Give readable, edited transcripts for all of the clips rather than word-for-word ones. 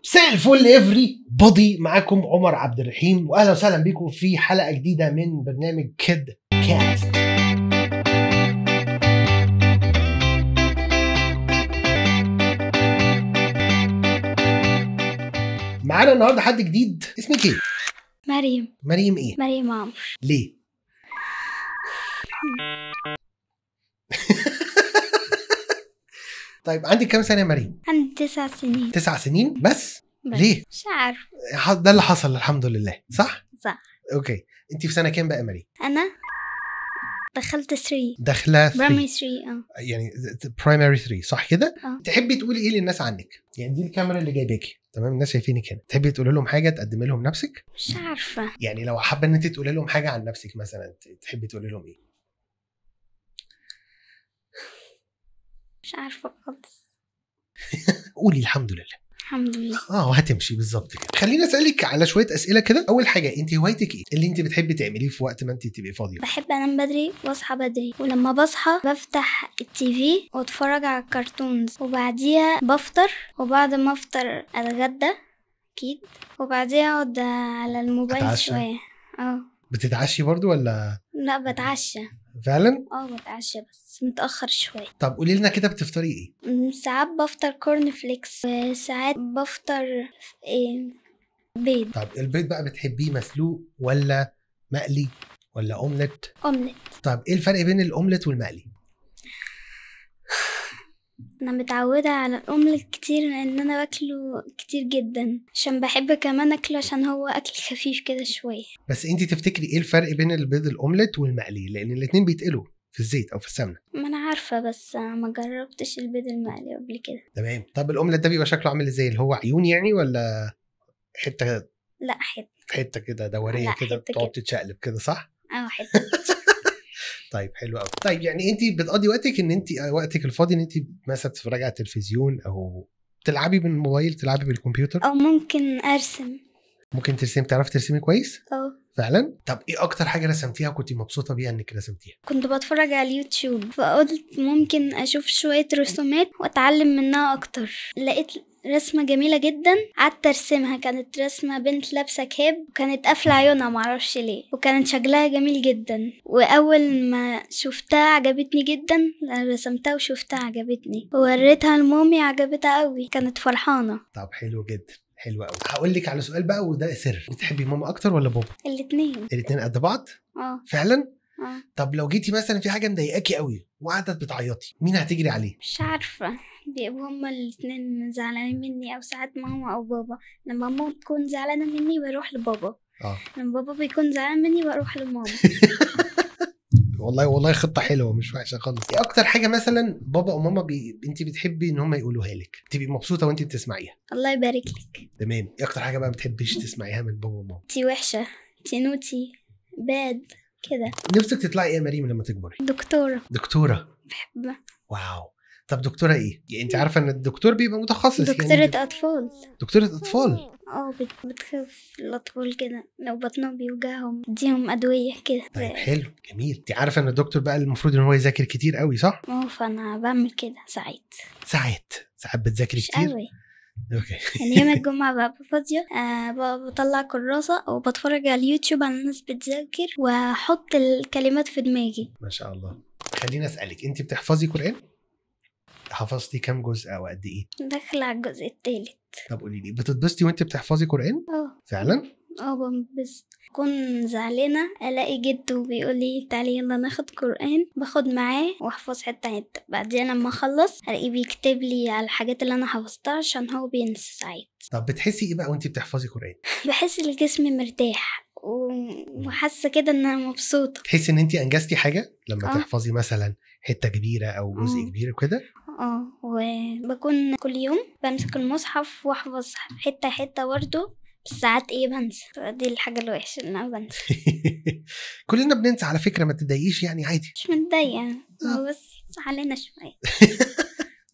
مساء الفل everybody، معاكم عمر عبد الرحيم، واهلا وسهلا بيكم في حلقة جديدة من برنامج Kid Cast. معانا النهارده حد جديد، اسمك ايه؟ مريم. مريم ايه؟ مريم عمرو. ليه؟ طيب عندك كام سنة يا مريم؟ عندي 9 سنين. 9 سنين بس؟ ليه؟ مش عارفه. ده اللي حصل الحمد لله، صح؟ صح. okay، انت في سنة كام بقى يا مريم؟ انا دخلت 3. داخله 3 primary 3. يعني primary 3 صح كده؟ تحبي تقولي ايه للناس عنك؟ يعني دي الكاميرا اللي جايباكي، تمام؟ الناس شايفينك هنا، تحبي تقولي لهم حاجة، تقدمي لهم نفسك؟ مش عارفه. يعني لو حابة ان انت تقولي لهم حاجة عن نفسك مثلا، تحبي تقولي لهم ايه؟ مش عارفه خالص. قولي الحمد لله. الحمد لله. وهتمشي بالظبط كده. خليني اسالك على شوية اسئلة كده. اول حاجة، انت هوايتك ايه اللي انت بتحبي تعمليه في وقت ما انت تبقي فاضية؟ بحب انام بدري واصحى بدري، ولما بصحى بفتح ال TV واتفرج على ال cartoons، وبعديها بفطر، وبعد ما افطر اتغدى اكيد، وبعديها اقعد على الموبايل شوية. بتتعشي برضو ولا لا؟ بتعشى. فعلا؟ بتعشى بس متأخر شوية. طب قولي لنا كده بتفطري ايه؟ ساعات بفطر corn flakes، وساعات بفطر بيض. طب البيض بقى بتحبيه مسلوق ولا مقلي ولا اومليت؟ اومليت. طب ايه الفرق بين الاومليت والمقلي؟ انا متعوده على الاومليت كتير لان انا باكله كتير جدا، عشان بحب كمان اكله عشان هو اكل خفيف كده شوية. بس انتي تفتكري ايه الفرق بين البيض الاومليت والمقلي؟ لان الاتنين بيتقلوا في الزيت او في السمنة. ما انا عارفه، بس ما جربتش البيض المقلي قبل كده. تمام. طب الاومليت ده بيبقى شكله عامل ازاي؟ اللي هو عيون يعني ولا حتة؟ لا، حتة كده دورية كده بتقعد تتشقلب كده، صح؟ حتة. طيب حلو قوي. طيب يعني انت بتقضي وقتك ان انت وقتك الفاضي ان انت مثلا بتتفرجي على التلفزيون او تلعبي بالموبايل، تلعبي بالكمبيوتر، او ممكن ارسم. ممكن ترسمي؟ تعرفي ترسمي كويس؟ فعلا؟ طب ايه اكتر حاجة رسمتيها وكنت مبسوطة بيها انك رسمتيها؟ كنت بتفرج على اليوتيوب، فقلت ممكن اشوف شوية رسومات واتعلم منها اكتر. لقيت رسمة جميلة جدا قعدت ارسمها. كانت رسمة بنت لابسة كاب، وكانت قافلة عيونها معرفش ليه، وكانت شكلها جميل جدا. واول ما شفتها عجبتني جدا، رسمتها وشفتها عجبتني، ووريتها لمامي عجبتها قوي، كانت فرحانة. طب حلو جدا، حلو قوي. هقول لك على سؤال بقى وده سر، بتحبي ماما اكتر ولا بابا؟ الاثنين. الاثنين قد بعض؟ فعلا؟ طب لو جيتي مثلا في حاجة مضايقاكي قوي وقعدت بتعيطي، مين هتجري عليه؟ مش عارفه، بيبقوا هما الاثنين زعلانين مني، او ساعات ماما او بابا. لما ماما تكون زعلانة مني بروح لبابا، لما بابا بيكون زعلان مني بروح لماما. والله والله خطه حلوة مش وحشة خالص. ايه اكتر حاجة مثلا بابا وماما انت بتحبي ان هما يقولوها لك، تبقي مبسوطة وانت بتسمعيها؟ الله يبارك لك. تمام. ايه اكتر حاجة بقى ما بتحبيش تسمعيها من بابا وماما؟ انتي وحشة، انتي naughty، bad كده. نفسك تطلعي ايه يا مريم لما تكبري؟ دكتورة. دكتورة؟ بحبها. wow. طب دكتورة ايه؟ يعني انت عارفه ان الدكتور بيبقى متخصص. دكتورة يعني اطفال. دكتورة اطفال؟ بتخاف الاطفال كده لو بطنهم بيوجعهم اديهم ادوية كده. طيب حلو جميل. انت عارفه ان الدكتور بقى المفروض ان هو يذاكر كتير قوي، صح؟ فانا بعمل كده ساعات. ساعات بتذاكري كتير؟ قوي. okay. يعني يوم الجمعة ببقى فاضية، بطلع كراسة وبتفرج على اليوتيوب على الناس بتذاكر، واحط الكلمات في دماغي. ما شاء الله. خليني اسالك، انت بتحفظي قران؟ حفظتي كام جزء او قد ايه؟ داخله على الجزء الثالث. طب قولي لي، بتتبسطي وانت بتحفظي قران؟ فعلا؟ بنبسط. كون زعلانة الاقي جده بيقول لي تعالي يلا ناخد قران، باخد معاه واحفظ حتة حتة. بعدين لما اخلص الاقيه بيكتب لي على الحاجات اللي انا حفظتها عشان هو بينسى ساعات. طب بتحسي ايه بقى وانت بتحفظي قران؟ بحس الجسم مرتاح وحاسه كده ان انا مبسوطة. تحسي ان انت انجزتي حاجة لما تحفظي مثلا حتة كبيرة او جزء كبير وكده؟ وبكون كل يوم بمسك المصحف واحفظ حتة حتة برضه، بس ساعات بنسى. دي الحاجة الوحشة ان انا بنسى. كلنا بننسى على فكرة، ما تتضايقيش يعني، عادي. مش متضايقة، بس زعلانة شوية.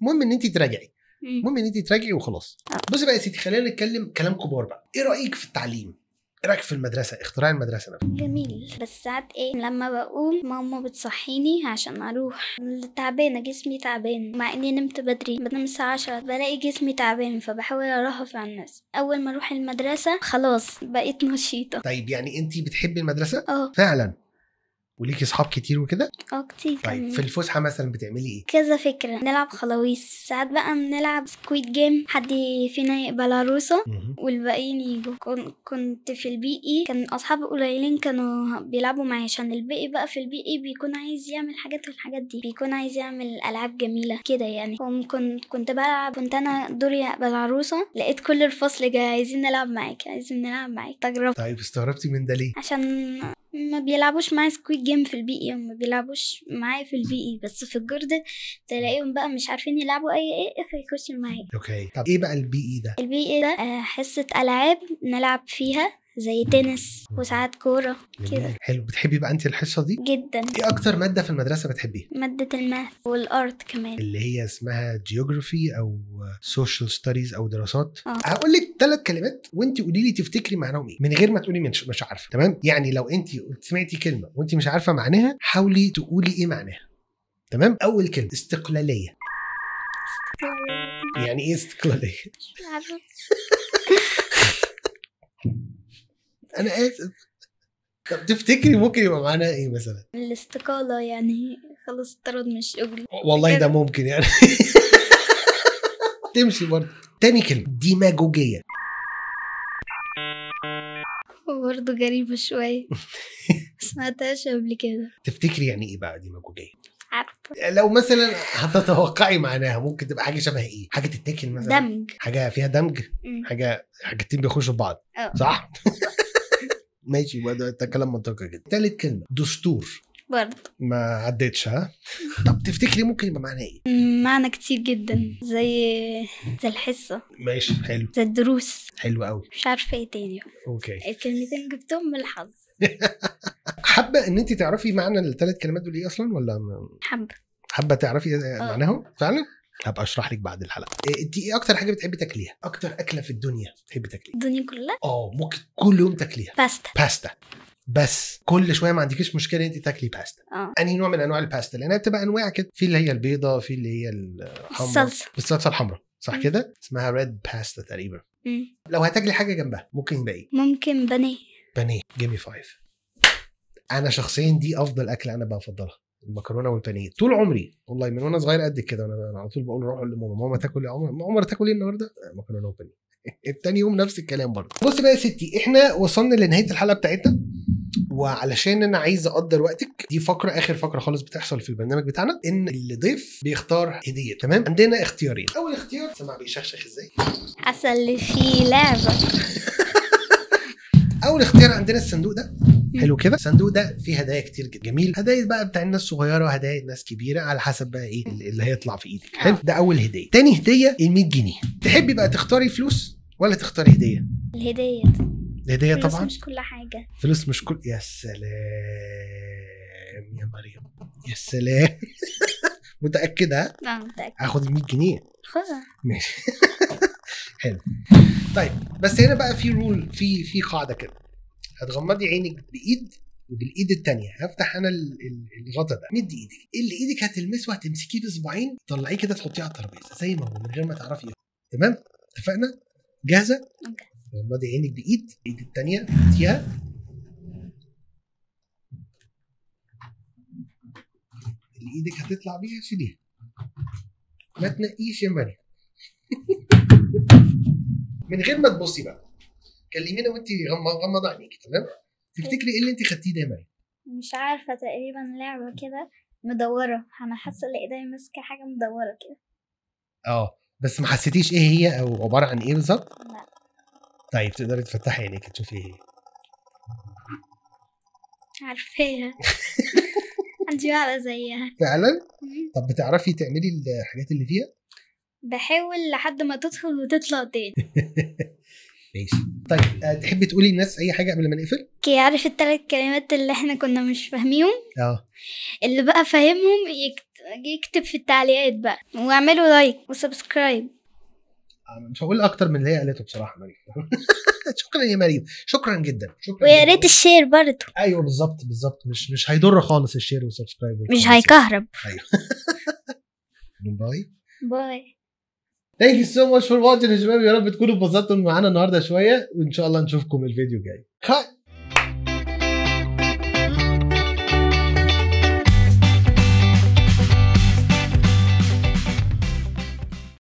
المهم ان انت تراجعي، المهم ان انت تراجعي وخلاص. بصي بقى يا ستي، خلينا نتكلم كلام كبار بقى. ايه رايك في التعليم؟ ايه رايك في المدرسة، اختراع المدرسة نفسها؟ جميل، بس ساعات ايه لما بقوم ماما بتصحيني عشان اروح، تعبانة، جسمي تعبان، مع اني نمت بدري، بنام الساعة 10 بلاقي جسمي تعبان، فبحاول ارهف عن نفسي. اول ما اروح المدرسة خلاص بقيت نشيطه. طيب يعني انت بتحبي المدرسة؟ اه فعلا. وليكي اصحاب كتير وكده؟ اه كتير. طيب في الفسحة مثلا بتعملي ايه؟ كذا فكرة، نلعب خلاويص، ساعات بقى بنلعب Squid Game، حد فينا يقبل عروسه والباقيين يجوا. كنت في ال PE كان اصحابي قليلين كانوا بيلعبوا معايا، عشان الباقي بقى في ال PE بيكون عايز يعمل حاجات والحاجات دي، بيكون عايز يعمل العاب جميلة كده يعني. كنت بلعب، كنت انا دوري اقبل عروسه، لقيت كل الفصل جاي عايزين نلعب معاك، عايزين نلعب معاك. تجربه. طيب استغربتي من ده ليه؟ عشان ما بيلعبوش معايا Squid Game في ال PE، ما بيلعبوش معايا في ال PE، بس في ال garden تلاقيهم بقى مش عارفين يلعبوا اي ايه فيخشوا معايا. okay. طب ايه بقى ال PE ده؟ ال PE ده حصة العاب نلعب فيها زي تنس وساعات كورة كده. حلو. بتحبي بقى انت الحصة دي؟ جدا. ايه اكتر مادة في المدرسة بتحبيها؟ مادة ال math وال art كمان، اللي هي اسمها geography او social studies او دراسات. هقول لك 3 كلمات وانت قولي لي تفتكري معناهم ايه من غير ما تقولي مش عارفه، تمام؟ يعني لو انت سمعتي كلمة وانت مش عارفه معناها حاولي تقولي ايه معناها، تمام؟ اول كلمة استقلالية. يعني ايه استقلالية؟ مش عارفه. أنا آسف. طب تفتكري ممكن يبقى معانا إيه مثلا؟ الاستقالة، يعني خلاص اتطرد من الشغل. والله ده ممكن يعني. تمشي برضه. تاني كلمة ديماجوجية. برضه غريبة شوية، سمعتهاش قبل كده. تفتكري يعني إيه بقى ديماجوجية؟ عارفة. لو مثلا هتتوقعي معناها ممكن تبقى حاجة شبه إيه؟ حاجة تتاكل مثلا؟ دمج. حاجة فيها دمج؟ حاجة حاجتين بيخشوا في بعض. صح؟ ماشي، ده كلام منطقي جدا. تالت كلمة دستور. برضه ما عدتش. ها؟ طب تفتكري ممكن يبقى معناه ايه؟ معنى كتير جدا، زي الحصة. ماشي حلو. زي الدروس. حلو قوي. مش عارفة ايه تاني. okay. الكلمتين جبتهم من الحظ. حابة ان انت تعرفي معنى الثلاث كلمات دول ايه اصلا ولا حابة تعرفي معناهم فعلا؟ هبقى اشرح لك بعد الحلقة. انت ايه اكتر حاجة بتحبي تاكليها؟ اكتر اكله في الدنيا بتحبي تاكليها؟ الدنيا كلها؟ ممكن كل يوم تاكليها. باستا. باستا بس كل شوية، ما عندكيش مشكلة انت تاكلي باستا؟ انهي نوع من انواع الباستا؟ لانها بتبقى انواع كده، في اللي هي البيضة، في اللي هي الحمراء، الصلصه الحمراء، صح كده؟ اسمها red pasta تقريبا. لو هتاكلي حاجة جنبها ممكن يبقى ايه؟ ممكن بانيه. بانيه. give me 5. انا شخصيا دي افضل اكله انا بفضلها، المكرونه والبانيه طول عمري والله، من وانا صغير قد كده انا على طول بقول روح لماما، ماما تاكل يا عمر، عمر تاكل ايه النهارده؟ مكرونه وبانيه. التاني يوم نفس الكلام برضه. بصي بقى يا ستي، احنا وصلنا لنهاية الحلقة بتاعتنا، وعلشان انا عايز اقدر وقتك، دي فقره اخر فقره خالص بتحصل في البرنامج بتاعنا، ان الضيف بيختار هديه، تمام؟ عندنا اختيارين. اول اختيار، سمع بيشخشخ ازاي؟ حاسه اللي فيه لعبه. اول اختيار عندنا الصندوق ده. حلو كده. الصندوق ده فيه هدايا كتير جدا، جميل. هدايا بقى بتاع الناس صغيرة وهدايا ناس كبيرة، على حسب بقى ايه اللي هيطلع في ايدك. حلو، ده اول هديه. تاني هديه ال 100 جنيه. تحبي بقى تختاري فلوس ولا تختاري هديه؟ الهدية. الهدية طبعا. فلوس مش كل حاجة. فلوس مش كل. يا سلام يا مريم، يا سلام. متاكدة؟ لا متاكدة. هاخد ال 100 جنيه. خدها. ماشي. حلو. طيب بس هنا بقى في rule، في قاعدة كده. هتغمضي عينك بايد وبالايد الثانية هفتح انا الغطا ده، مدي ايدك، اللي ايدك هتلمسه هتمسكيه بصباعين، تطلعيه كده تحطيه على الترابيزة زي ما هو من غير ما تعرفي ايه. تمام؟ اتفقنا؟ جاهزة؟ okay. غمضي عينك بايد، الايد الثانية حطيها. اللي ايدك هتطلع بيها شيليها. ما تنقيش يا مريم. من غير ما تبصي بقى. كلمينا وانت غمضه عينيكي، تمام؟ تفتكري ايه اللي انت خدتيه ده يا مريم؟ مش عارفه، تقريبا لعبه كده مدورة، انا حاسه ان ايديا ماسكه حاجة مدورة كده. بس ما حسيتيش ايه هي او عبارة عن ايه بالظبط؟ لا. طيب تقدري تفتحي عينيكي تشوفي ايه هي؟ عارفاها. عندي واحدة زيها. فعلا؟ طب بتعرفي تعملي الحاجات اللي فيها؟ بحاول لحد ما تدخل وتطلع تاني. ماشي. طيب تحبي تقولي للناس اي حاجة قبل ما نقفل؟ okay. عارف الثلاث كلمات اللي احنا كنا مش فاهميهم؟ اللي بقى فاهمهم يكتب في التعليقات بقى، واعملوا like و subscribe. مش هقول اكتر من اللي هي قالته بصراحة مريم. شكرا يا مريم، شكرا جدا، شكرا. ويا ريت ال share برضه. ايوه بالظبط بالظبط، مش هيضر خالص ال share وال subscribe، مش هيكهرب. ايوه. bye bye. Thank you so much for watching يا شباب، يا رب تكونوا اتبسطتوا معانا النهارده شوية، وان شاء الله نشوفكم الفيديو الجاي.